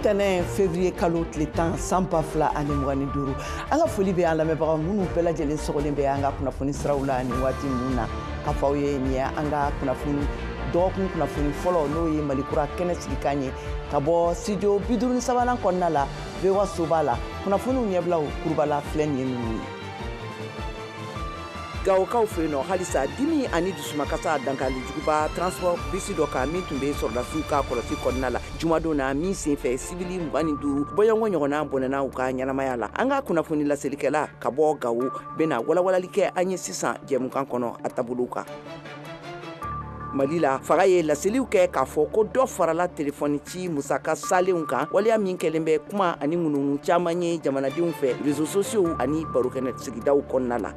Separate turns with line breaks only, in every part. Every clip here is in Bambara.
Tɛnɛ, février kalo tile 10, san 2025. An ka foli bɛ an lamɛnbagaw minnu bɛɛ lajɛlen sɔgɔlen bɛ an ka kunnafoni siraw la nin waati ninnu na, k'a fɔ aw ye nin ye an ka kunnafoni dɔgɔkun kunnafoni fɔlɔ, n'o ye Mali Kura kɛnɛ sigikan ye ka bɔ studio 53nan kɔnɔna la, VOA soba la. Kunnafoniw ɲɛbilaw kurubala filɛ nin ye ninnu ye. Gawokaw fɛ yen nɔ, halisa dimi ani dusumakasa dankali juguba transport bisi dɔ kan min tun bɛ sɔrɔdasiw ka kɔlɔsi kɔnɔna la jumadon na, min senfɛ sibili 25 bɔɲɔgɔn ɲɔgɔnna bɔnɛna u ka ɲɛnamaya la. An ka kunnafoni laselikɛla ka bɔ Gawo bɛna walawalali kɛ an ye sisan jɛmukan kɔnɔ a taabolow kan. Mali la, fanga ye laseliw kɛ k'a fɔ ko dɔ farala telefɔni ci musaka salenw kan, waleya min kɛlen bɛ kuma ani ŋunuŋunu caman ye jamanadenw fɛ réseaux sociaux ani barokɛnɛ sigidaw kɔnɔna la.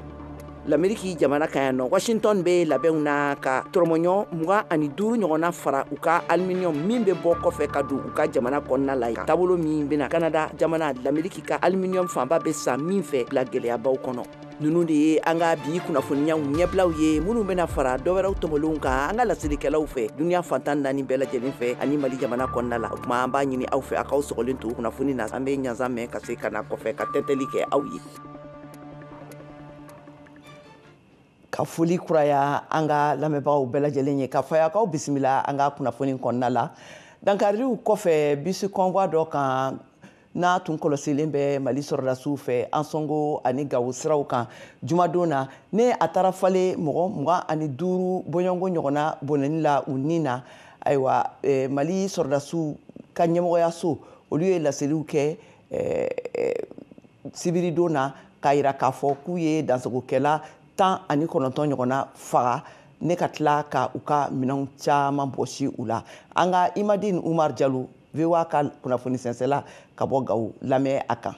Lameriki jamana kan yan nɔ, Washington bɛ labɛnw na ka tɔrɔmɔɲɔ 25 ɲɔgɔnna fara u ka aluminium min bɛ bɔ kɔfɛ ka don u ka jamana kɔnɔna la, taabolo min bɛna Canada jamana, Lameriki ka aluminium fanba bɛ san min fɛ, bila gɛlɛyabaw kɔnɔ. Ninnu de ye an ka bi kunnafoniyaw ɲɛbilaw ye, minnu bɛna fara dɔwɛrɛw tɔmɔlenw kan an ka laselikɛlaw fɛ duniya fantan naani bɛɛ lajɛlen fɛ ani Mali jamana kɔnɔna la. O tuma, an b'a ɲini aw fɛ, a k'aw sɔgɔlen to kunnafoni na. An bɛ ɲansan mɛn ka se ka na kɔfɛ ka tɛntɛli kɛ aw ye. Ka foli kuraya an ka lamɛnbagaw bɛɛ lajɛlen ye, ka fɔ k'aw bisimila an ka kunnafoni kɔnɔna la. Dankariliw kɔfɛ bisi convoi dɔ kan n'a tun kɔlɔsilen bɛ Mali sɔrɔdasiw fɛ Ansongo ani Gawo siraw kan jumadon na, ne a taara falen mɔgɔ 25 bɔɲɔgɔnko ɲɔgɔnna bɔnɛni la u ni na. Ayiwa, Mali sɔrɔdasiw ka ɲɛmɔgɔyaso, olu ye laseliw kɛ sibiridon na k'a yira k'a fɔ k'u ye dansagokɛla 19 ɲɔgɔnna faga ne ka tila ka u ka minɛnw caman bɔsi u la. An ka Imadine Umar Jalo, VOA ka kunnafoni sɛnsɛla ka bɔ Gawo, lamɛn a kan.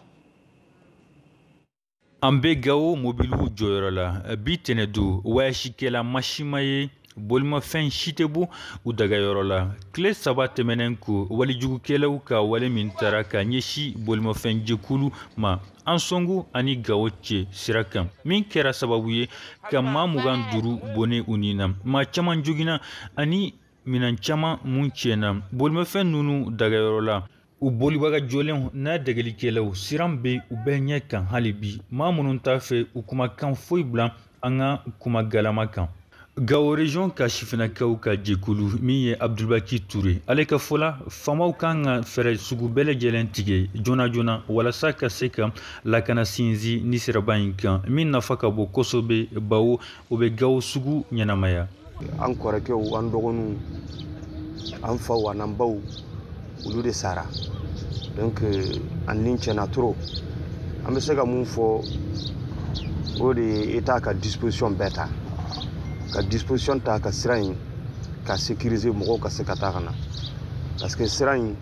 An bɛ Gawo mobiliw jɔyɔrɔ la bi tɛnɛdon. Wayasikɛla masima ye bolimafɛn si tɛ bɔ u dagayɔrɔ la tile 3 tɛmɛnen ko walijugukɛlaw ka wale min taara ka ɲɛsin bolimafɛn jɛkulu ma Ansongo ani Gawo cɛ sira kan, min kɛra sababu ye ka maa 25 bɔnɛ u ni na, maa caman joginna ani minɛn caman mun tiɲɛna bolimafɛn ninnu dagayɔrɔ la. U bolibaga jɔlenw n'a dɛgɛlikɛlaw, siran bɛ u bɛɛ ɲɛ kan hali bi. Maa minnu t'a fɛ u kumakan foyi bila an ka kuma galama kan. Gawo région ka sifinnakaw ka jɛkulu min ye Abdulbaki Ture, ale ka fɔ la, faamaw kan ka fɛɛrɛ sugu bɛɛ lajɛlen tigɛ joona joona walasa ka se ka lakana sinsin ni siraba in kan, min nafa ka bon kosɛbɛ, bawo o bɛ Gawo sugu ɲɛnamaya.
An kɔrɔkɛw, an dɔgɔninw, an faw an'an baw, olu de sara. Donc an ni tiɲɛna trop. An bɛ se ka mun fɔ? O de ye État ka disposition bɛɛ ta, ka disposition ta ka sira in ka sécuriser, mɔgɔw ka se ka taa ka na, parce que sira in,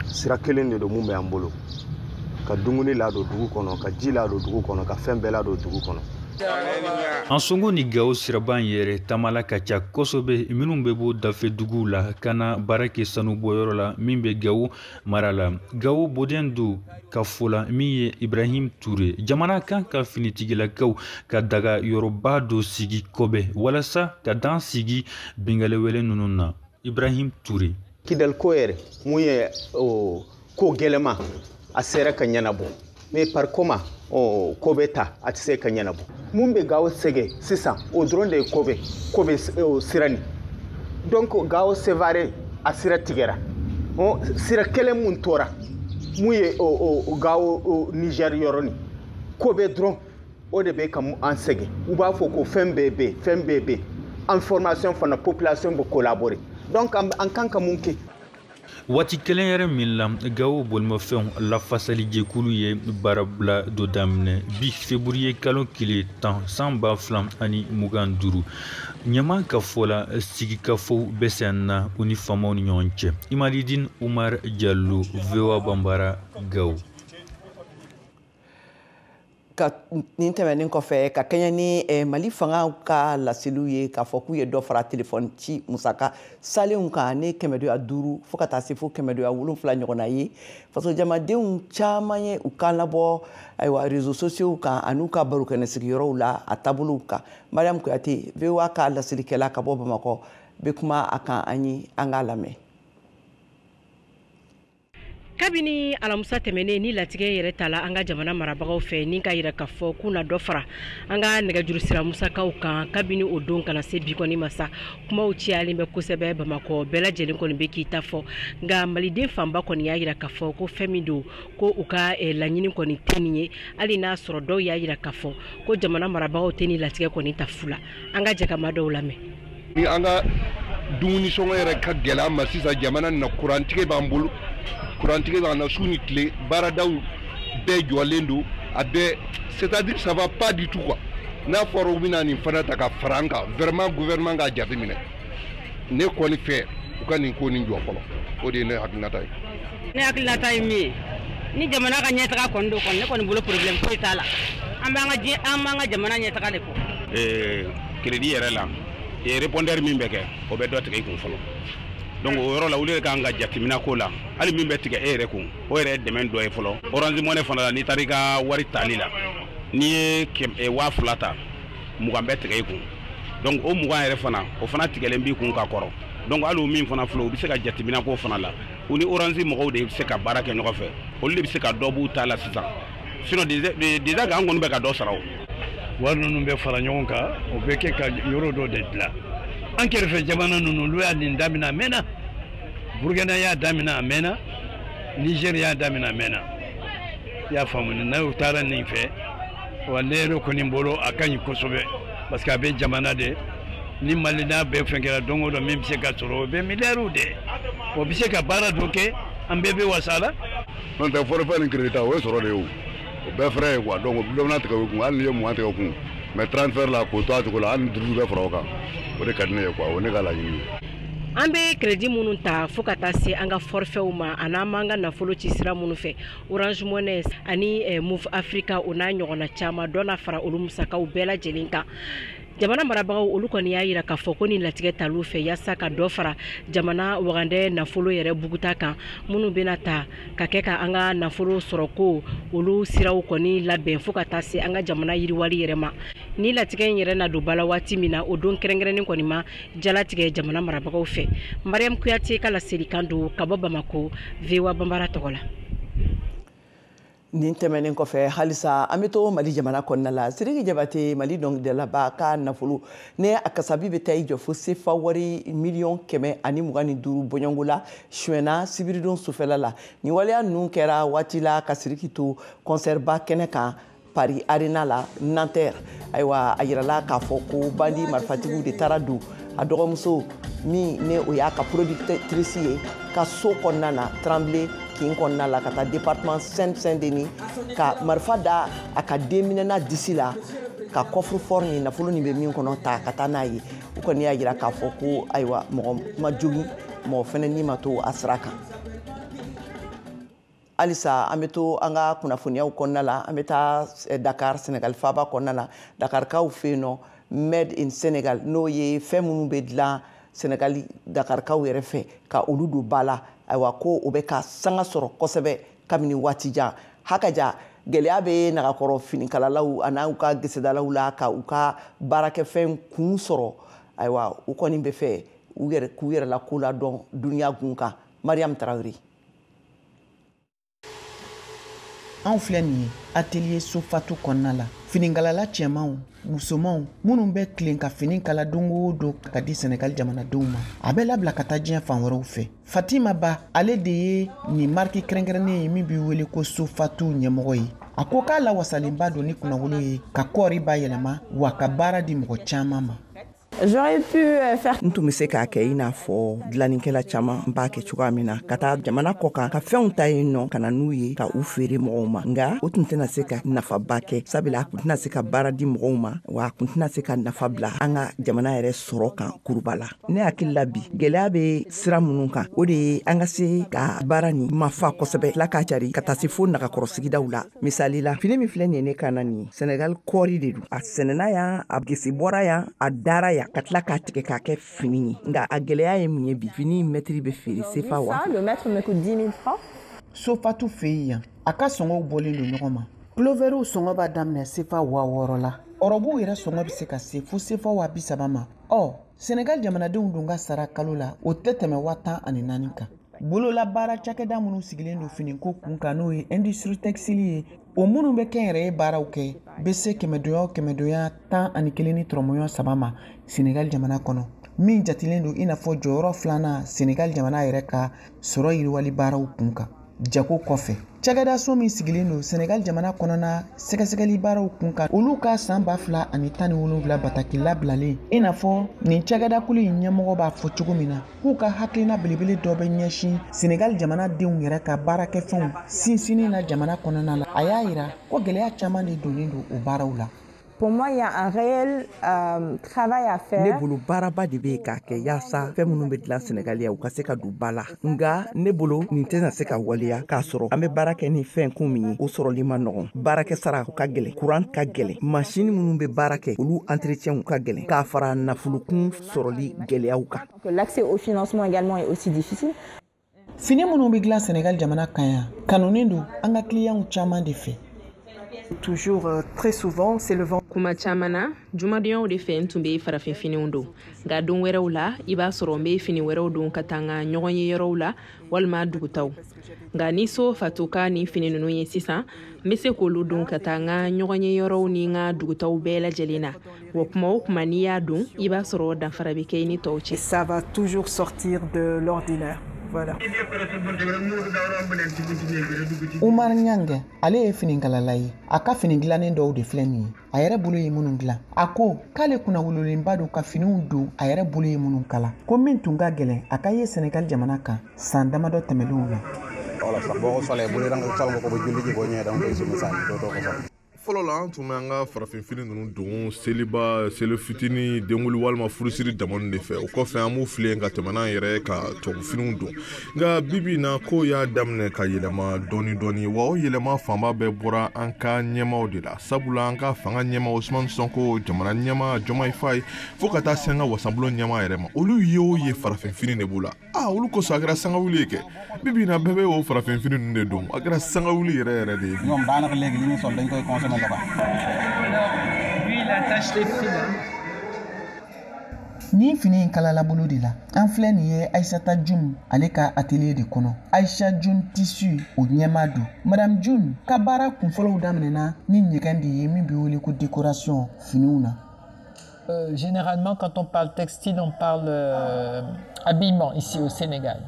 sira kelen de don mun bɛ an bolo ka dumuni ladon dugu kɔnɔ, ka ji ladon dugu kɔnɔ, ka fɛn bɛɛ ladon dugu kɔnɔ.
Ansongo ni Gawo siraba in yɛrɛ taamala ka ca kosɛbɛ, minnu bɛ bɔ dafɛ duguw la ka na baara kɛ sanubɔyɔrɔ la min bɛ Gawo mara la. Gawo boden do ka fɔ la, min ye Ibrahim Ture, jamana kan ka finitigilakaw ka daga yɔrɔba dɔ sigi Kɔbɛ walasa ka dan sigi binkanni ninnu na. Ibrahim Ture.
Kidal ko yɛrɛ mun ye o ko gɛlɛma, a sera ka ɲɛnabɔ, mais par comment o ko bɛ ta, a tɛ se ka ɲɛnabɔ. Mun bɛ Gawo sɛgɛ sisan, o dɔrɔn de ye Kɔbɛ o sira nin. Donc Gawo Sevare, a sira tigɛra. Sira kelen mun tora, mun ye o Gawo Niger yɔrɔ nin, Kɔbɛ dɔrɔn, o de bɛ ka an sɛgɛn. U b'a fɔ ko fɛn bɛɛ bɛ yen, fɛn bɛɛ bɛ yen, information fana, population bɛ collaborer. Donc an kan ka mun kɛ?
Waati kelen yɛrɛ min la, Gawo bolimafɛnw lafasalijɛkulu ye baarabila dɔ daminɛ bi février kalo tile 10, san 2025. Ɲɛma ka fɔ la, sigikafɔw bɛ sen na u ni faamaw ni ɲɔgɔn cɛ. Imalidine Umar Jalo, VOA Banbara, Gawo.
Ka nin tɛmɛnen kɔfɛ, ka kɛɲɛ ni Mali fanga ka laseliw ye k'a fɔ k'u ye dɔ fara telefɔni ci musaka salenw kan ni kɛmɛdoya 5 fo ka taa se fo kɛmɛdoya 7 ɲɔgɔnna ye, fasojamadenw caman ye u kan labɔ, ayiwa, réseaux sociaux kan an'u ka barokɛnɛ sigiyɔrɔw la a taabolow kan. Mariam Kuyate, VOA ka laselikɛla ka bɔ Bamakɔ, bɛ kuma a kan an ye. An k'a lamɛn.
Kabini alamisa tɛmɛnen ni latigɛ yɛrɛ tala an ka jamana marabagaw fɛ ni ka yira k'a fɔ k'u na dɔ fara an ka nɛgɛjuru sira musakaw kan, kabini o don kana se bi kɔni ma sa, kumaw cayalen bɛ kosɛbɛ Bamakɔ, bɛɛ lajɛlen kɔni bɛ k'i ta fɔ. Nka maliden fanba kɔni y'a yira k'a fɔ ko fɛn min don, ko u ka laɲini kɔni tɛ nin ye, hali n'a sɔrɔ dɔw y'a yira k'a fɔ ko jamana marabagaw tɛ nin latigɛ kɔni ta fu la. An ka jɛ ka maa dɔw lamɛn.
Ni an ka dumuni sɔngɔ yɛrɛ ka gɛlɛn an ma sisan jamana na, kurantigɛ b'an bolo, kurantigɛ b'an na su ni tile, baaradaw bɛɛ jɔlen don, a bɛɛ, c'est-à-dire ça va pas du tout quoi. N'a fɔra u bɛna nin fana ta ka fara an kan, vraiment gouvernement k'a jateminɛ. Ne kɔni fɛ u ka nin ko nin jɔ fɔlɔ, o de ye ne hakilinata ye.
Ne hakilinata ye min ye, ni jamana ka ɲɛtaga kɔni don kɔni, ne kɔni bolo problème foyi t'a la. An b'an ka diɲɛ, an b'an ka jamana ɲɛtaga de kɔ.
Crédit yɛrɛ la, répondeur min bɛ kɛ, o bɛ dɔ tigɛ i kun fɔlɔ. Donc o yɔrɔ la, olu de kan ka jateminɛ ko la, hali min bɛ tigɛ e yɛrɛ kun, o yɛrɛ ye dɛmɛ dɔ ye fɔlɔ. Orange Money fana la, n'i taara i ka wari tali la, n'i ye 2000 ta, 20 bɛ tigɛ i kun. Donc o 20 yɛrɛ fana, o fana tigɛlen b'i kun ka kɔrɔ. Donc hali o min fana filɛ, u bɛ se ka jateminɛ ko fana la. U ni Orange mɔgɔw de bɛ se ka baara kɛ ɲɔgɔn fɛ, olu de bɛ se ka dɔ b'u ta la sisan. Sinon déjà an kɔni bɛ ka dɔ sara o.
Wari ninnu bɛ fara ɲɔgɔn kan, o bɛ kɛ ka yɔrɔ dɔ de dilan. An kɛrɛfɛ jamana ninnu, olu y'a nin daminɛ a mɛnna. Burukina y'a daminɛ a mɛnna, Niger y'a daminɛ a mɛnna. I y'a faamu, n'aw taara nin fɛ, wa ne yɛrɛ kɔni bolo a ka ɲi kosɛbɛ, parce que a bɛ jamana de ni Mali n'a bɛɛ fɛn kɛra don o don, min bɛ se ka sɔrɔ o bɛ miliyariw de, o bɛ se ka baara dɔ kɛ, an bɛɛ bɛ wasa la.
N'o tɛ forfait ni crédit ta, o ye sɔrɔ de ye o. O bɛɛ frais ye quoi, donc dɔ bɛna tigɛ o kun, hali n'i ye 20 tigɛ o kun, mais transfert la k'o to a cogo la, hali ni 5 bɛ fara o kan, o de ka di ne ye quoi, o ye ne ka laɲini ye.
An bɛ crédit minnu ta fo ka taa se an ka forfaitw ma, a n'an b'an ka nafolo ci sira minnu fɛ, Orange Money ani Moov Africa, o n'a ɲɔgɔnna caman, dɔ na fara olu musakaw bɛɛ lajɛlen kan. Jamana marabagaw olu kɔni y'a yira k'a fɔ ko nin latigɛ tal'u fɛ yaasa ka dɔ fara jamana wagandɛ nafolo yɛrɛ buguta kan, minnu bɛna ta ka kɛ ka an ka nafolo sɔrɔ ko olu siraw kɔni labɛn fo ka taa se an ka jamana yiriwali yɛrɛ ma. Ni latigɛ in yɛrɛ na don ba la waati min na, o don kɛrɛnkɛrɛnnen kɔni ma jalatigɛ jamana marabagaw fɛ. Mariam Kuyate ka laselikan don ka bɔ Bamako, VOA Banbara tɔgɔ la.
Nin tɛmɛnen kɔfɛ, halisa an bɛ to Mali jamana kɔnɔna la. Sidiki Jabate, Mali dɔnkilidalaba ka nafolo ne a kasabi bɛ taa i jɔ fo sefa wari 125 miliyɔn bɔɲɔgɔnko la, suyɛnna sibiridon sufɛla la. Nin waleya ninnu kɛra waati la ka Sidiki to concert ba kɛnɛ kan Paris Arena la, Nanterre. Ayiwa, a yirala k'a fɔ ko bandi marifatigiw de taara don a dɔgɔmuso min ne o y'a ka productrice ye ka so kɔnɔna na, Tremblay kin kɔnɔna la, ka taa département Seine-Saint-Denis, ka marifa da a ka denminɛna disi la, ka coffre fort ni nafolo nin bɛ min kɔnɔ ta ka taa n'a ye. U kɔni y'a yira k'a fɔ ko ayiwa, mɔgɔ ma jogin, mɔgɔ fɛnɛ ni ma to a sira kan. Halisa an bɛ to an ka kunnafoniyaw kɔnɔna la. An bɛ taa Dakar, Senegal faaba kɔnɔna la. Dakarkaw fɛ yen nɔ, Made in Senegal, n'o ye fɛn minnu bɛ dilan Senegali Dakarkaw yɛrɛ fɛ ka olu don ba la, ayiwa, ko o bɛ ka sanga sɔrɔ kosɛbɛ kabini waati jan. Hakaja, gɛlɛya bɛ nagakɔrɔ finikalalaw a n'u ka gesedalaw la ka u ka baarakɛfɛn kun sɔrɔ. Ayiwa, u kɔni bɛ fɛ u yɛrɛ k'u yɛrɛ la ko ladɔn duniya gun kan. Mariam Tarawele.
Anw filɛ nin ye atelier Sofatu kɔnɔna la, finikalala cɛmanw, musomanw minnu bɛ tilen ka fini kala don o don ka di Sɛnɛgali jamanadenw ma, a bɛ labila ka taa diɲɛ fan wɛrɛw fɛ. Fatima Ba, ale de ye nin marque kɛrɛnkɛrɛnnen ye min bɛ wele ko Sofatu ɲɛmɔgɔ ye. A ko k'a lawasalenba don ni kunnawolo ye ka kɔɔri bayɛlɛma wa ka baara di mɔgɔ caman ma.
J'aurais pu faire
N tun bɛ se k'a kɛ i n'a fɔ dilannikɛla caman b'a kɛ cogoya min na, ka taa jamana kɔ kan ka fɛnw ta yen nɔ ka na n'u ye ka u feere mɔgɔw ma, nka o tun tɛna se ka nafaba kɛ, sabula a tun tɛna se ka baara di mɔgɔw ma, wa a tun tɛna se ka nafa bila an ka jamana yɛrɛ sɔrɔ kan kuruba la. Ne hakili la, bi gɛlɛya bɛ sira minnu kan, o de ye an ka se ka baara nin mafa kosɛbɛ tila k'a cari ka taa se fo nagakɔrɔ sigidaw la. Misali la, fini min filɛ nin ye ne kan na nin ye, Senegal kɔɔri de don. A sɛnɛna yan, a gese bɔra yan, a dara yan, ka tila k'a tigɛ k'a kɛ fini ye. Nka a gɛlɛya ye mun ye? Bi fini mɛtiri bɛ feere sefa wa
Ça, le mètre me coûte 10 000 francs.
Sofatu fɛ yen yan, a ka sɔngɔw bɔlen don ɲɔgɔn ma. Pulovɛriw sɔngɔ b'a daminɛ sefa 6000 la, ɔrɔbuw yɛrɛ sɔngɔ bɛ se ka se fo sefa 30.000 ma. Ɔ, Senegal jamanadenw dun ka sara kalo la, o tɛ tɛmɛ 14.000 kan. Bololabaara cakɛda minnu sigilen don finiko kun kan, n'o ye industrie textile ye, o minnu bɛ kɛnyɛrɛye baaraw kɛ, bɛ se 511.3 ma Senegal jamana kɔnɔ, min jatilen don i n'a fɔ jɔyɔrɔ filanan Senegal jamana yɛrɛ ka sɔrɔ yiriwali baaraw kun kan jago kɔfɛ. Cakɛdaso min sigilen don Senegal jamana kɔnɔna sɛgɛsɛgɛli baaraw kun kan, olu ka san 2017 bataki labilalen, i n'a fɔ nin cakɛdakulu in ɲɛmɔgɔ b'a fɔ cogo min na, k'u ka hakilina belebele dɔ bɛ ɲɛsin Senegal jamana denw yɛrɛ ka baarakɛfɛnw sinsinni na jamana kɔnɔna la. A y'a yira ko gɛlɛya caman de donnen don o baaraw la.
Pour moi, il y a un réel travail à faire.
Ne bolo baaraba de bɛ k'a kɛ yaasa fɛn minnu bɛ dilan Senegal yan, u ka se ka don ba la. Nka ne bolo nin tɛna se ka waleya k'a sɔrɔ an bɛ baara kɛ ni fɛn kun min ye, o sɔrɔli ma nɔgɔn. Baarakɛ sara ka gɛlɛn, courant ka gɛlɛn, machine minnu bɛ baara kɛ, olu entretien ka gɛlɛn, k'a fara nafolokun sɔrɔli gɛlɛyaw kan.
L'accès au financement également est aussi difficile.
Fini minnu bɛ dilan Senegal jamana kan yan, kanunen don an ka clients caman de fɛ.
Toujours très souvent, c'est le vent.
Kuma caman na, jumadonyaw de fɛ n tun bɛ farafin finiw don, nka don wɛrɛw la, i b'a sɔrɔ n bɛ fini wɛrɛw don ka taa n ka ɲɔgɔn ye yɔrɔw la walima dugutaw. Nka ni so Fatou ka nin fini ninnu ye sisan, n bɛ se k'olu don ka taa n ka ɲɔgɔn ye yɔrɔw ni n ka dugutaw bɛɛ lajɛlen na. Wa kuma o kuma n'i y'a don, i b'a sɔrɔ danfara bɛ kɛ i ni tɔw cɛ.
Ça va toujours sortir de l'ordinaire. Voilà.
Umar Nyange, ale ye finikalala ye. A ka fini dilannen dɔw de filɛ nin ye, a yɛrɛ bolo ye minnu dilan. A ko k'ale kunnawololenba don ka finiw don a yɛrɛ bolo ye minnu kala, ko min tun ka gɛlɛn a ka ye Senegal jamana kan san damadɔ tɛmɛnlenw la.
Fɔlɔ la, an tun bɛ an ka farafinfini ninnu don seliba, seli fitinin, denkuli walima furusiri damani de fɛ. O kɔfɛ, an b'u filen ka tɛmɛ n'an yɛrɛ ka tubabufiniw don. Nka bibi in na, ko y'a daminɛ ka yɛlɛma dɔɔni dɔɔni. Wa o yɛlɛma fanba bɛɛ bɔra an ka ɲɛmaw de la, sabula an ka fanga ɲɛma Ousmane Sonko, jamana ɲɛma Diomaye Faye, fo ka taa se an ka wasabulon ɲɛma yɛrɛ ma, olu ye o ye farafinfini de b'u la. Aa, olu kosɔn a kɛra sangawuli ye kɛ. Bibi in na, bɛɛ bɛ o farafinfini ninnu de don. A kɛra sangawuli yɛrɛ yɛrɛ de ye.
Ñoom daanaka léegi li ñuy sol dañ koy consommer local.
Lui, il attache les fils.
Nin fini in kalala bolo de la. An filɛ nin ye Aïssata Jum ale ka atelier de kɔnɔ. Aïcha Jum tissu o ɲɛma don. Madame Jum ka baara kunfɔlɔw daminɛna ni ɲɛgɛn de ye min bɛ wele ko décoration finiw na.
Généralement, quand on parle textile, on parle habillement ici au Sénégal.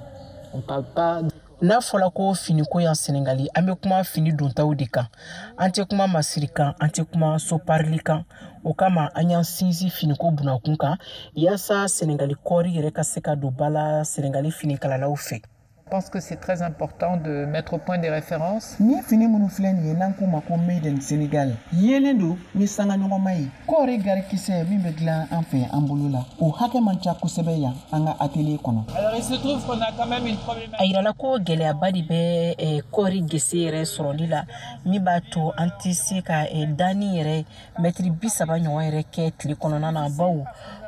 On parle pas.
N'a fɔla ko finiko yan Senegali, an bɛ kuma fini dontaw de kan, an tɛ kuma masiri kan, an tɛ kuma soparili kan. O kama, an y'an sinsin finiko bunakun kan yaasa Senegali kɔɔri yɛrɛ ka se ka don ba la Senegali finikalalaw fɛ.
Je pense que c'est très important de mettre au point des références.
Ni fini minnu filɛ nin ye, n'an k'u ma ko made in Senegal, yelen don ni sangaɲɔgɔnma ye. Kɔɔri garikisɛ min bɛ dilan an fɛ an bolo la, o hakɛ man ca kosɛbɛ yan an ka atelier kɔnɔ.
Alors il se trouve qu'on a quand même une problématique.
A yirala ko gɛlɛyaba de bɛ kɔɔri gese yɛrɛ sɔrɔli la, min b'a to an tɛ se ka danni yɛrɛ mɛtiri 30 ɲɔgɔn yɛrɛ kɛ tile kɔnɔna na, bawo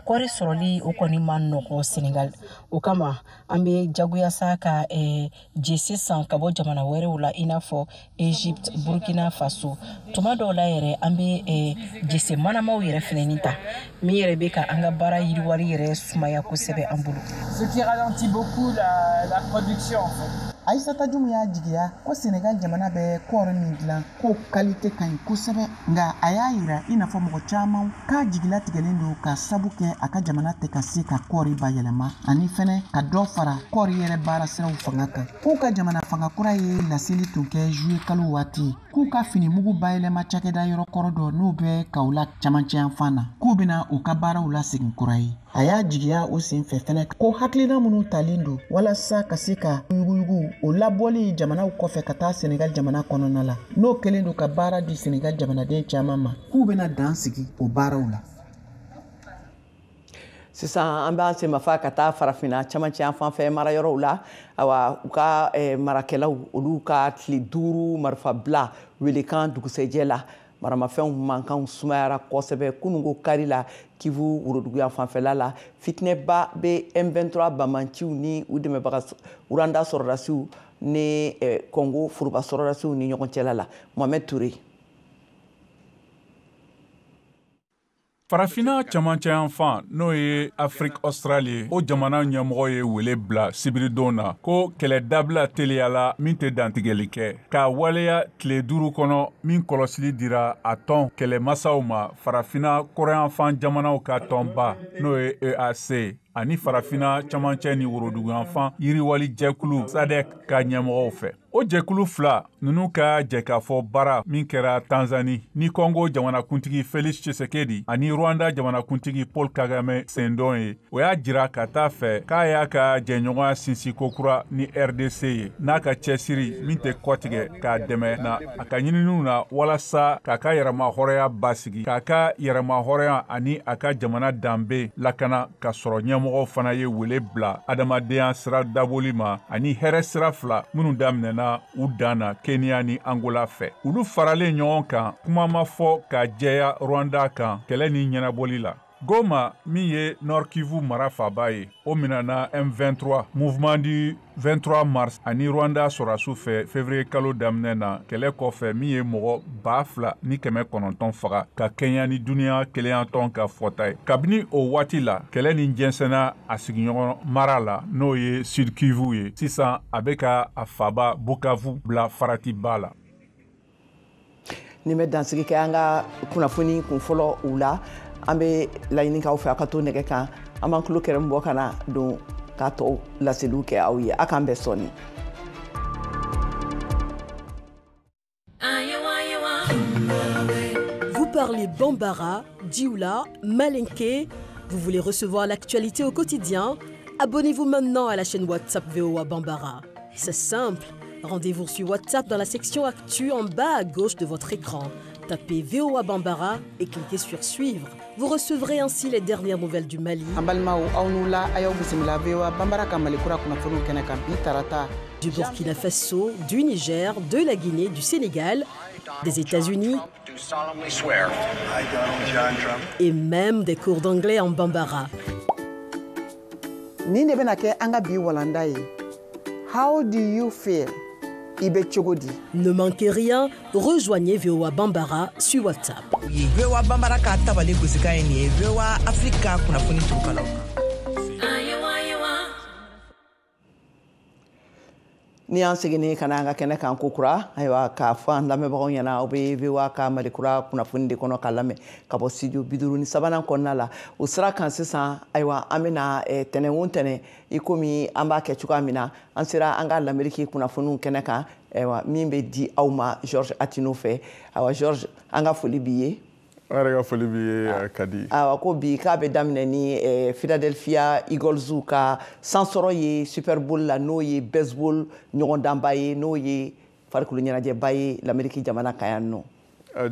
kɔɔri sɔrɔli o kɔni ma nɔgɔ Senegal. O kama, an bɛ jagoya sa ka jese san ka bɔ jamana wɛrɛw la, i n'a fɔ Egypte, Burkina Faso. Tuma dɔw la yɛrɛ, an bɛ jese manamaw yɛrɛ fɛnɛni ta, min yɛrɛ bɛ ka an ka baara yiriwali yɛrɛ sumaya kosɛbɛ an bolo.
Ce qui ralentit beaucoup la production en fait.
Aïssata Jum y'a jigiya ko Senegal jamana bɛ kɔɔri min dilan, k'o qualité ka ɲi kosɛbɛ. Nka a y'a yira i n'a fɔ mɔgɔ caman k'a jigilatigɛlen don ka sabu kɛ a ka jamana tɛ ka se ka kɔɔri bayɛlɛma, ani fɛnɛ ka dɔ fara kɔɔri yɛrɛ baara siraw fanga kan. K'u ka jamana fanga kura ye laseli tun kɛ juillet kalo waati, k'u ka finimugu bayɛlɛma cakɛda yɔrɔ kɔrɔ dɔ n'o bɛ Kaolack camancɛ yanfan na, k'u bɛna u ka baaraw lasegin kura ye. A y'a jigiya o senfɛ fɛnɛ ko hakilina minnu talen don walasa ka se ka yuguyugu o labɔli jamanaw kɔfɛ ka taa Senegal jamana kɔnɔna la, n'o kɛlen don ka baara di Senegal jamanaden caman ma, k'u bɛna dan sigi o baaraw la.
Sisan, an b'an senmafa ka taa farafinna camancɛ yan fan fɛ marayɔrɔw la. Awa, u ka marakɛlaw olu ka tile 5 marifabila welekan dugusɛjɛ la, maramafɛnw mankanw sumayara kosɛbɛ kununko kari la Kivu woroduguya fanfɛla la. Fitinɛba bɛ M23 bamanciw ni u dɛmɛbaga Rwanda sɔrɔdasiw ni Congo foroba sɔrɔdasiw ni ɲɔgɔn cɛla la. Mohamed Touré.
Farafinna cɛmancɛ yanfan, n'o ye Afrique australe ye, o jamana ɲɛmɔgɔ ye wele bila sibiridon na ko kɛlɛ dabila teliyala min tɛ dantigɛli kɛ, k'a waleya tile 5 kɔnɔ, min kɔlɔsili dira a tɔn kɛlɛmasaw ma, Farafinna kɔrɔyanfan jamanaw ka tɔnba, n'o ye EAC, ani Farafinna cɛmancɛ ni woroduguyanfan yiriwali jɛkulu SADC ka ɲɛmɔgɔw fɛ. O jɛkulu fila ninnu ka jɛkafɔ baara min kɛra Tanzanie ni Congo jamanakuntigi Felix Tshisekedi ani Rwanda jamanakuntigi Paul Kagame sendon ye, o y'a jira ka taa fɛ k'a y'a ka jɛɲɔgɔnya sinsin kokura ni RDC ye, n'a ka cɛsiri min tɛ kɔtigɛ k'a dɛmɛ na a ka ɲininiw na walasa k'a ka yɛrɛmahɔrɔnya basigi, k'a ka yɛrɛmahɔrɔnya ani a ka jamana danbe lakana, ka sɔrɔ ɲɛmɔgɔw fana ye wele bila adamadenya sira daboli ma ani hɛrɛ sira fila minnu daminɛna u dan na Kenya ni Angola fɛ. Olu faralen ɲɔgɔn kan, kuma ma fɔ ka jɛya Rwanda kan kɛlɛ ni ɲɛnabɔli la. Goma, min ye Nord Kivu mara faaba ye, o minɛna M23, Mouvement du 23 mars, ani Rwanda sɔrɔdasiw fɛ février kalo daminɛ na, kɛlɛ kɔfɛ min ye mɔgɔ 2900 faga ka kɛɲɛ ni duniya kelenyatɔn ka fɔta ye. Kabini o waati la, kɛlɛ ni jɛnsɛnna a sigiɲɔgɔn mara la, n'o ye Sud Kivu ye. Sisan a bɛ ka a faaba Bukavu bila faratiba la.
Nin bɛ dansigi kɛ an ka kunnafoni kun fɔlɔ u la. An bɛ laɲini k'aw fɛ, aw ka to nɛgɛ kan, an b'an tulo kɛrɛn bɔ ka na don k'a tɔw laseliw kɛ aw ye. A k'an bɛn sɔɔni.
Vous parlez Bambara, Dioula, Malinké. Vous voulez recevoir l'actualité au quotidien? Abonnez-vous maintenant à la chaîne WhatsApp VOA Bambara. C'est simple. Rendez-vous sur WhatsApp dans la section Actu en bas à gauche de votre écran. Tapez VOA Bambara et cliquez sur Suivre. Vous recevrez ainsi les dernières nouvelles du Mali, du Burkina Faso, du Niger, de la Guinée, du Sénégal, des États-Unis et même des cours d'anglais en Bambara.
How do you feel?
Ne manquez rien, rejoignez VOA Bambara sur WhatsApp.
VOA Bambara ka tabale gosikan ye nin ye, VOA Afrique kunnafoni turukalaw kan.
Ni an seginni ka na an ka kɛnɛ kan ko kura, ayiwa, k'a fɔ an lamɛnbagaw ɲɛna, aw bɛ VOA ka Mali kura kunnafoni de kɔnɔ ka lamɛn ka bɔ studio 53nan kɔnɔna la. O sira kan sisan, ayiwa, an bɛna tɛnɛn o tɛnɛn, i komi an b'a kɛ cogoya min na, an sera an ka Lamɛriki kunnafoniw kɛnɛ kan, ayiwa, min bɛ di aw ma Georges Attino fɛ. Ayiwa Georges, an ka foli b'i ye.
An yɛrɛ ka foli b'i ye, Kadi.
Ayiwa, ko bi k'a bɛ daminɛ ni Philadelphia Eagles ka sansɔrɔ ye Super Bowl la, n'o ye baseball ɲɔgɔndanba ye, n'o ye farikolo ɲɛnajɛba ye Lamɛriki jamana kan yan nɔ.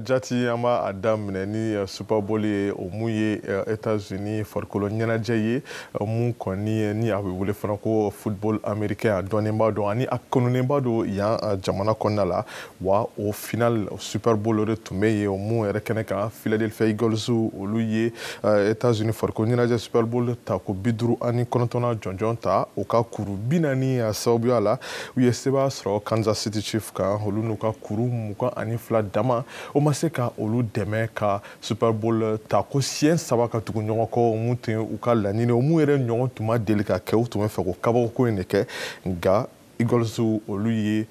Jati, an b'a daminɛ ni Super Bowl ye, o mun ye États-Unis farikolo ɲɛnajɛ ye, mun kɔni ni a bɛ wele fana ko football américain. A dɔnnenba don ani a kanunenba don yan jamana kɔnɔna la. Wa o final Super Bowl o de tun bɛ yen, o mun yɛrɛ kɛnɛ kan, Philadelphia Eagles olu ye États-Unis farikolo ɲɛnajɛ Super Bowl ta ko 59nan jɔnjɔn ta, o ka kuru 40 sababuya la. U ye sebaaya sɔrɔ Kansas City Chiefs kan, olu n'u ka kuru 22 dama, o ma se ka olu dɛmɛ ka Super Bowl ta ko siɲɛ 3 ka tugu ɲɔgɔn kɔ. O mun tun ye u ka laɲini, o mun yɛrɛ ɲɔgɔn tun ma deli ka kɛ, u tun bɛ fɛ ko kabako in de kɛ. Nka Eagles olu ye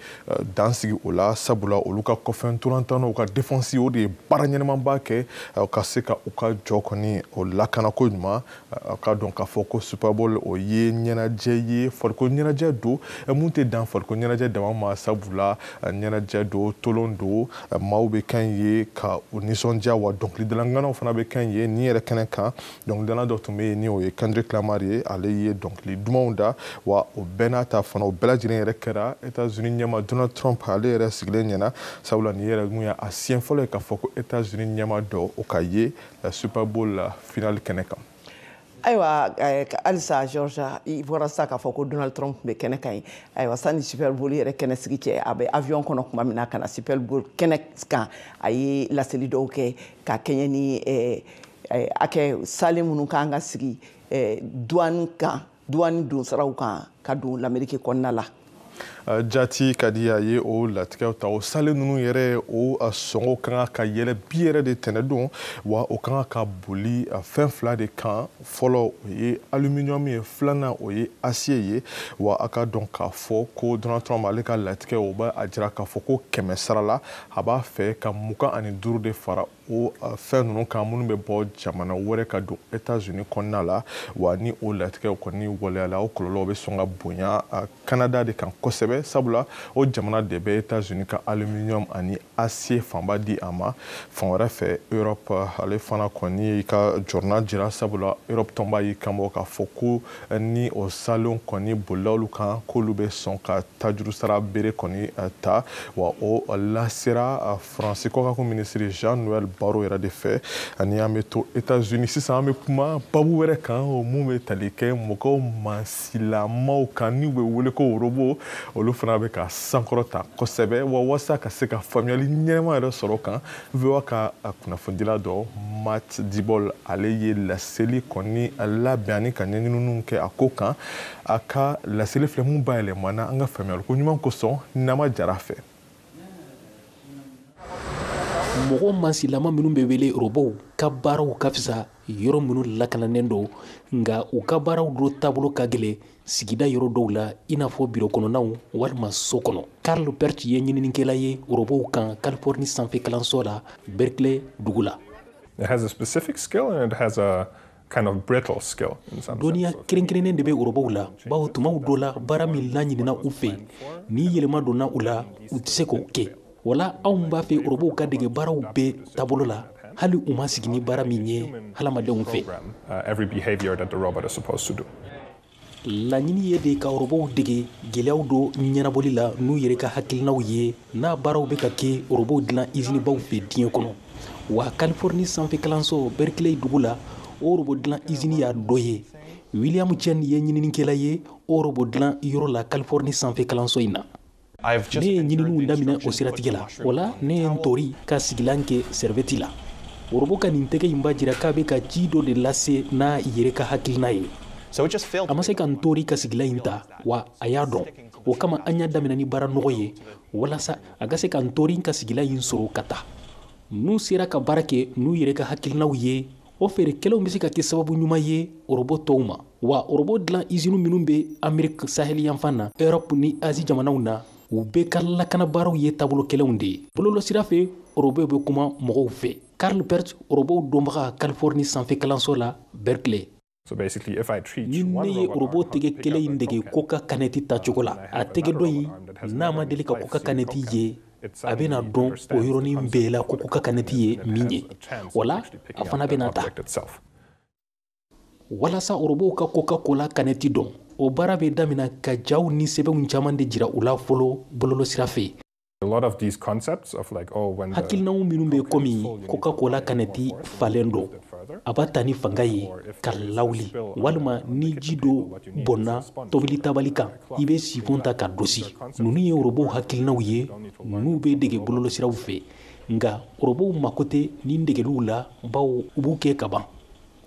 dan sigi o la, sabula olu ka kɔfɛ ntolantannaw ka défense o de ye baara ɲɛnamaba kɛ ka se ka u ka jɔ kɔni o lakanako ɲuman. Ka dɔn k'a fɔ ko Super Bowl o ye ɲɛnajɛ ye, farikolo ɲɛnajɛ don mun tɛ dan farikolo ɲɛnajɛ dama ma, sabula ɲɛnajɛ don, tolon don, maaw bɛ kan ye ka u nisɔndiya, wa dɔnkilidalanŋanaw fana bɛ kan ye. Nin yɛrɛ kɛnɛ kan, dɔnkilidala dɔ tun bɛ yen ni o ye Kendrick Lamar ye, ale ye dɔnkili dumanw da. Wa o bɛɛ n'a ta fana, o bɛɛ lajɛlen yɛrɛ kɛra États-Unis ɲɛma Donald Trump ale yɛrɛ sigilen ɲɛna, sabula nin yɛrɛ mun ye a siɲɛ fɔlɔ ye k'a fɔ ko États-Unis ɲɛma dɔ o ka ye Super Bowl la finale kɛnɛ kan.
Ayiwa halisa Georges, i bɔra sisan k'a fɔ ko Donald Trump bɛ kɛnɛ kan ye. Ayiwa, sani Super Bowl yɛrɛ kɛnɛ sigi cɛ, a bɛ avion kɔnɔ tuma min na ka na Super Bowl kɛnɛ kan, a ye laseli dɔw kɛ ka kɛɲɛ ni hakɛ salen minnu kan ka sigi douane kan, douane donsaraw kan ka don Lamɛriki kɔnɔna la.
Jati ka di a ye o latigɛw ta. O salen ninnu yɛrɛ, o sɔngɔ ka kan ka yɛlɛ bi yɛrɛ de tɛnɛdon, wa o ka kan ka boli fɛn fila de kan. Fɔlɔ, o ye aluminium ye, filanan, o ye acier ye. Wa a ka dɔn k'a fɔ ko Donald Trump ale ka latigɛ, o b'a a jira k'a fɔ ko 100 sara la, a b'a fɛ ka 25 de fara o fɛn ninnu kan minnu bɛ bɔ jamana wɛrɛ ka don États-Unis kɔnɔna la. Wa ni o latigɛw kɔni waleyala, o kɔlɔlɔw bɛ sɔn ka bonya Canada de kan kosɛbɛ, sabula o jamana de bɛ États-Unis ka aluminium ani acier fanba di a ma. Fan wɛrɛ fɛ, Europe ale fana kɔni y'i ka jɔrɔna jira, sabula Europe tɔnba y'i kanbɔ k'a fɔ ko ni o salon kɔni bolila olu kan, k'olu bɛ sɔn ka tajuru sara bere kɔni ta. Wa o lasera Faransi kɔkanko minisiri Jean-Noël Barrot yɛrɛ de fɛ. Ani an bɛ to États-Unis sisan, an bɛ kuma babu wɛrɛ kan, o mun bɛ tali kɛ mɔgɔw mansilamaw kan n'u bɛ wele ko robot. Olu fana bɛ ka sankɔrɔta kosɛbɛ. Wa walasa ka se ka faamuyali ɲɛnama yɛrɛ sɔrɔ kan, VOA ka kunnafonidila dɔ, Matt Dibol, ale ye laseli kɔni labɛn ani ka ɲɛɲininiw kɛ a ko kan. A ka laseli filɛ mun bayɛlɛmana an ka faamuyaliko ɲuman kosɔn Nama Jara fɛ.
Mɔgɔ mansilama minnu bɛ wele robow ka baaraw ka fisa yɔrɔ minnu lakananen don, nka u ka baaraw dɔ taabolo ka gɛlɛn sigida yɔrɔ dɔw la, i n'a fɔ biro kɔnɔnaw walima so kɔnɔ. Carl Perch ye ɲininikɛla ye robow kan Californie sanfɛ kalanso la, Berkeley dugu la.
It has a specific skill and it has a kind of brittle skill in some.
Dɔnniya kɛrɛnkɛrɛnnen de bɛ robow la, bawo tumaw dɔ la, baara min laɲinina u fɛ, ni yɛlɛma donna u la, u tɛ se k'o kɛ. Wala anw b'a fɛ robow ka dege baaraw bɛɛ taabolo la, hali u ma sigi ni baara min ye hadamadenw fɛ.
Every behavior that the robot is supposed to do.
Laɲini ye de ka robow dege gɛlɛyaw dɔ ɲɛnabɔli la n'u yɛrɛ ka hakilinaw ye, n'a baaraw bɛ ka kɛ robow dilan izinibaw fɛ diɲɛ kɔnɔ. Wa Californie sanfɛ kalanso Berkeley dugu la, o robot dilan izini y'a dɔ ye. William Chen ye ɲininikɛla ye o robot dilan yɔrɔ la Californie sanfɛ kalanso in na. Ne ye ɲininiw daminɛ o siratigɛ la. O la, ne ye n tori ka sigilan kɛ sɛrɛvɛti la. Robot ka nin tɛgɛ in b'a jira k'a bɛ ka ci dɔ de lase n'a yɛrɛ ka hakilina ye. A ma se ka n tori ka sigilan in ta, wa a y'a dɔn. O kama, an y'a daminɛ ni baara nɔgɔ ye walasa a ka se ka n tori ka sigilan in sɔrɔ ka taa. N'u sera ka baara kɛ n'u yɛrɛ ka hakilinaw ye, o feerekɛlaw bɛ se ka kɛ sababu ɲuman ye robot tɔw ma. Wa robot dilan izini minnu bɛ Amerique saheli yanfan na, Europe ni Asie jamanaw na, u bɛɛ ka lakana baaraw ye taabolo kelenw de ye. Bɔlɔlɔsira fɛ, robot bɛ kuma mɔgɔw fɛ. Carl Perch, robot dɔnbaga Californie sanfɛ kalanso la, Berkeley.
So basically, if I treat
Ni ne ye robot tɛgɛ kelen in dege Coca canette tacogo la, a tɛgɛ dɔ in n'a ma deli ka Coca canette ye, a bɛna dɔn o yɔrɔnin bɛɛ la ko Coca canette ye min ye. Wala a fana bɛna ta. Walasa robow ka Coca-Cola canette dɔn, o baara bɛ daminɛ ka jaw ni sɛbɛnw caman de jira u la fɔlɔ bɔlɔlɔsira fɛ.
A lot of these concepts of like, oh, when the
Hakilinaw minnu bɛ komi Coca-Cola canette falen don, a b'a ta ni fanga ye ka lawuli, walima ni ji dɔ bɔnna tobili tabali kan, i bɛ sifɔn ta ka dosi, ninnu ye robow hakilinaw ye n'u bɛ dege bɔlɔlɔsiraw fɛ. Nka robow mako tɛ nin degeliw la, bawo u b'u kɛ ka ban.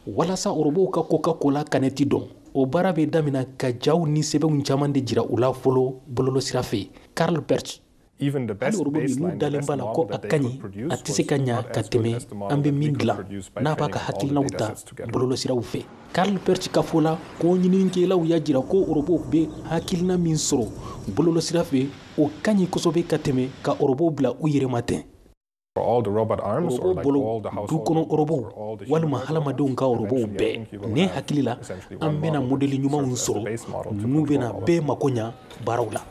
Walasa robow ka Coca-Cola canette dɔn, o baara bɛ daminɛ ka jaw ni sɛbɛnw caman de jira u la fɔlɔ bɔlɔlɔsira fɛ. Carl Perch.
Even the best
Hali robot min n'u dalen b'a la ko a ka ɲi, a tɛ se ka ɲa ka tɛmɛ an bɛ min dilan n'a b'a ka hakilinaw ta bɔlɔlɔsiraw fɛ. Carl Perch ka fɔ la ko ɲininikɛlaw y'a jira ko robot bɛ hakilina min sɔrɔ bɔlɔlɔsira fɛ, o ka ɲi kosɛbɛ ka tɛmɛ ka robot bila u yɛrɛ ma ten.
All the robot arms or
Robot
like
bolo,
all the
du
household
kɔnɔ robow
robots or all the
walima
human
hadamadenw
robots.
ka robow
Eventually, I
bɛɛ,
think you will
ne
have
hakili la,
essentially
an
one
bɛna
model
modèle
that
ɲumanw
serves as the
sɔrɔ
base model to
n'u
control
bɛna
all of
bɛɛ mako ɲa baaraw la.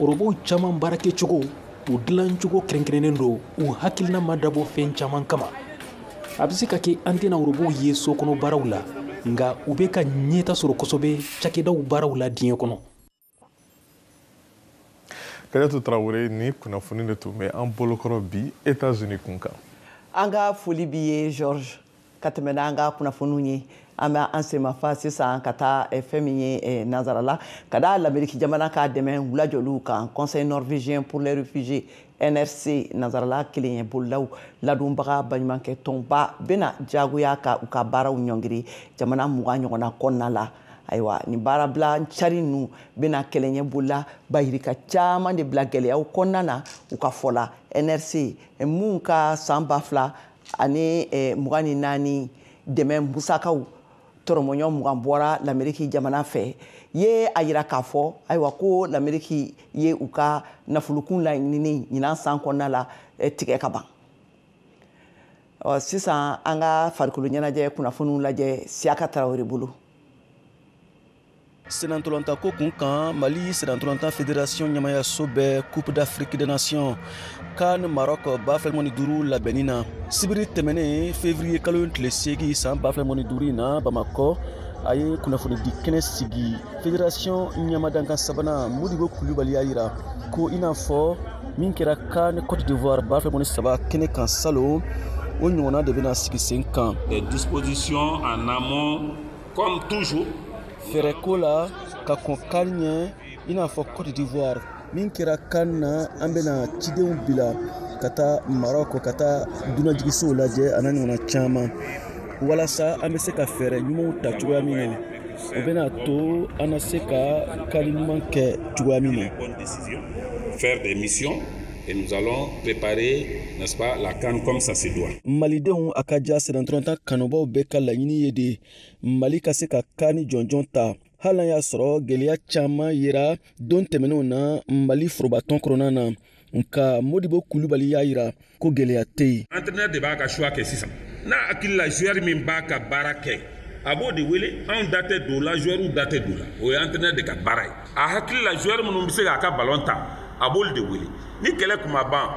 Robow caman baarakɛcogo, u dilancogo kɛrɛnkɛrɛnnen don, u hakilina ma dabɔ fɛn caman kama. A bɛ se ka kɛ an tɛna robow ye so kɔnɔ baaraw la, nka u bɛ ka ɲɛta sɔrɔ kosɛbɛ cakɛdaw baaraw la diɲɛ kɔnɔ.
Kadiatu Traoré, ni kunnafoni de tun bɛ an bolokɔrɔ bi États-Unis kun kan.
An ka foli b'i ye, Georges. Ka tɛmɛ n'an ka kunnafoniw ye, an bɛ an senmafa sisan ka taa fɛn min ye nansarala ka da Lameriki jamana k'a dɛmɛ wulajɔliw kan. Conseil norvégien pour les réfugiés, NRC nansarala kelen ye, bolilaw ladonbaga baɲumankɛ tɔnba bɛna jagoya ka u ka baaraw ɲɔngiri jamana 20 ɲɔgɔnna kɔnɔna la. Ayiwa, nin baarabila cari ninnu bɛna kɛlɛɲɛ bolola bayirika caman de bila gɛlɛyaw kɔnɔna na u ka fɔ la. NRC mun ka san 2024 dɛmɛ musakaw tɔrɔmɔɲɔ 20 bɔra l'Amérique jamana fɛ ye a yira k'a fɔ ayiwa ko l'Amérique ye u ka nafolokun laɲinini ɲinan san kɔnɔna la tigɛ ka ban. Ɔ sisan an ka farikolo ɲɛnajɛ kunnafoniw lajɛ Siyaka Tarawele bolo.
Senantolanta ko kun kan, Mali senantolanta fédération ɲɛmayaso bɛ Coupe d'Afrique des Nations CAN Maroc 2025 labɛnni na. Sibiri tɛmɛnen, février kalo tile 8 san 2025 in na, Bamakɔ, a ye kunnafonidi kɛnɛ sigi. Fédération ɲɛmadankan sabanan Modibo Kulubali y'a yira ko i n'a fɔ min kɛra CAN Côte d'Ivoire 2023 kɛnɛ kan salon, o ɲɔgɔnna de bɛna sigi sen kan.
Des dispositions en amont comme toujours.
Fɛɛrɛko la ka kɔn CAN ɲɛ, i n'a fɔ Côte d'Ivoire min kɛra CAN na, an bɛna cidenw bila ka taa Maroc ka taa dunanjiginsow lajɛ a n'a ɲɔgɔnna caman, walasa an bɛ se ka fɛɛrɛ ɲumanw ta cogoya min na, o bɛna to an na se ka CAN ɲuman kɛ cogoya min na.
Faire des missions et nous allons préparer, n'est-ce pas, la CAN comme ça se doit.
Malidenw a ka ja sennantolatan kanubaw bɛɛ ka laɲini ye de Mali ka se ka CAN jɔnjɔn ta, hali n'a y'a sɔrɔ gɛlɛya caman yera don tɛmɛnenw na Mali forobatɔn kɔnɔna na. Nka Modibo Kulubali y'a yira ko gɛlɛya tɛ yen.
Entraîneur de b'a ka choix kɛ sisan. N'a hakili la joueur min b'a ka baara kɛ, a b'o de wele. Anw da tɛ don o la, joueur da tɛ don o la. O ye entraîneur de ka baara ye. A hakili la joueur minnu bɛ se k'a ka ballon ta, a b'olu de wele. Ni kɛlɛ kun ma ban,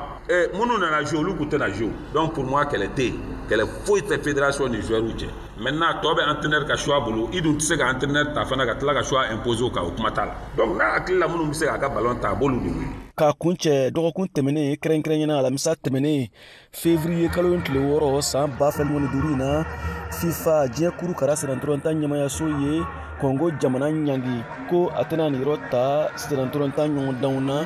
minnu nana jouer, olu kun tɛna jouer. Donc pour moi, kɛlɛ tɛ yen. Kɛlɛ foyi tɛ fédération ni joueur cɛ. Maintenant tɔ bɛ entraîneur ka choix bolo. I dun tɛ se ka entraîneur ta fana ka tila ka choix imposer o kan, o kuma t'a la. Donc n'a hakili la minnu bɛ se k'a ka ballon ta, a b'olu de wele.
K'a kuncɛ, dɔgɔkun tɛmɛnen, kɛrɛnkɛrɛnyana alamisa tɛmɛnen, février kalo tile 6 san 2025 in na, FIFA diɲɛ kuru kara sennantolatan ɲɛmayaso ye Kɔngo jamana ɲangi ko a tɛna nin yɔrɔ ta sennantolatan ɲɔgɔndanw na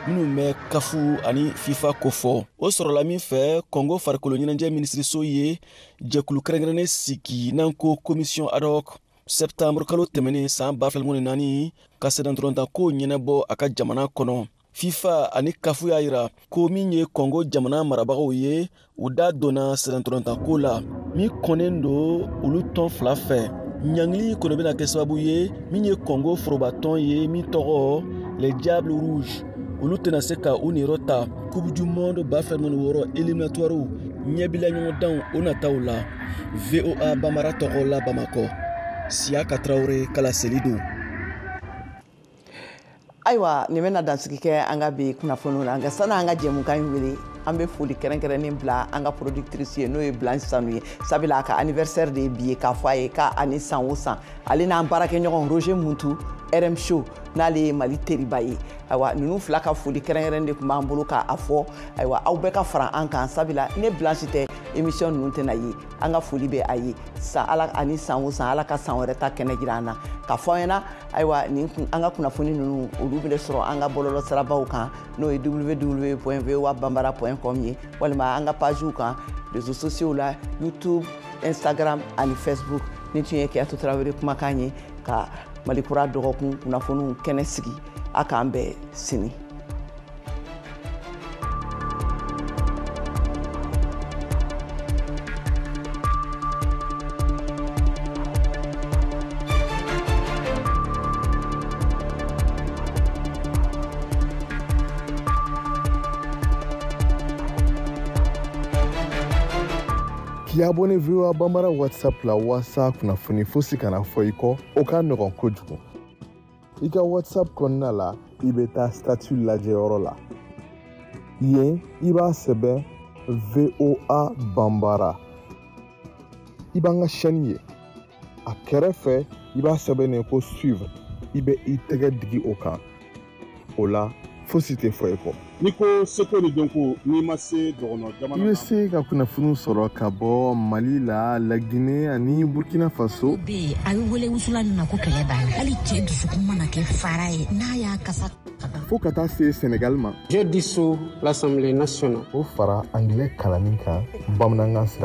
minnu bɛ kafu ani FIFA kofɔ. O sɔrɔla min fɛ, Kɔngo farikolo ɲɛnajɛ minisiriso ye jɛkulu kɛrɛnkɛrɛnnen sigi n'an ko commission ad hoc septembre kalo tɛmɛnen san 2024 ka sennantolatan ko ɲɛnabɔ a ka jamana kɔnɔ. FIFA ani kafu y'a yira ko min ye Kɔngo jamana marabagaw ye, u da donna sennantolatan ko la min kɔnnen don olu tɔn fila fɛ. Ɲangili kɔni bɛna kɛ sababu ye min ye Kɔngo forobatɔn ye min tɔgɔ Les Diables Rouges, olu tɛna se ka u niyɔrɔ ta Coupe du monde 2026 éliminatoire ɲɛbila ɲɔgɔndanw o nataw la. VOA Bambara tɔgɔ la Bamakɔ, Siyaka Tarawele kala seli don.
Ayiwa, nin bɛna dansigi kɛ an ka bi kunnafoniw na. Nka sani an ka jɛmukan in wele, an bɛ foli kɛrɛnkɛrɛnnen bila an ka productrice ye, n'o ye Blanche Sanu ye, sabula a ka anniversaire de ye bi ye, k'a fɔ a ye k'a ni san o san ale n'an baarakɛɲɔgɔn Roger Muntu RM Show, n'ale ye Mali teriba ye. Ayiwa, ninnu fila ka foli kɛrɛnkɛrɛnnen de tun b'an bolo k'a fɔ. Ayiwa, aw bɛɛ ka fara an kan, sabula ne Blanche tɛ émission ninnu tɛna ye. An ka foli bɛ a ye san ala ani san o san, Ala ka san wɛrɛ ta kɛnɛ jira an na k'a fɔ an ɲɛna. Ayiwa, nin an ka kunnafoni ninnu olu bɛ sɔrɔ an ka bɔlɔlɔ sirabaw kan, n'o ye www.voabambara.com ye, walima an ka pagew kan réseaux sociaux la, YouTube, Instagram ani Facebook. Ni tun ye Keyatu Tarawele kumakan ye ka Malikura dɔgɔkun kunnafoniw kɛnɛ sigi. A k'an bɛn sini.
K'i abonné VOA Bambara WhatsApp la walasa kunnafoni fosi kana fɔ i kɔ, o ka nɔgɔn kojugu. I ka WhatsApp kɔnɔna la, i bɛ taa statut lajɛyɔrɔ la. Yen, i b'a sɛbɛn VOA Bambara. I b'an ka chaîne ye. A kɛrɛfɛ, i b'a sɛbɛn ko suivre. I bɛ i tɛgɛ digi o kan. O la, fosi tɛ fɔ i kɔ.
N'i ko seko ni dɔnko, n'i ma se dɔgɔnɔ jamana
i bɛ se ka kunnafoniw sɔrɔ ka bɔ Mali la, Laginɛ ani Burkina Faso.
Bɛ a bɛ wele wusulan min ma ko kɛlɛ b'a la, hali cɛ dusukun mana kɛ fara ye n'a y'a kasa.
Fo ka taa se Senegal ma.
Je dissous l'Assemblée nationale.
O fara anglais kalanni kan bamanankan sira.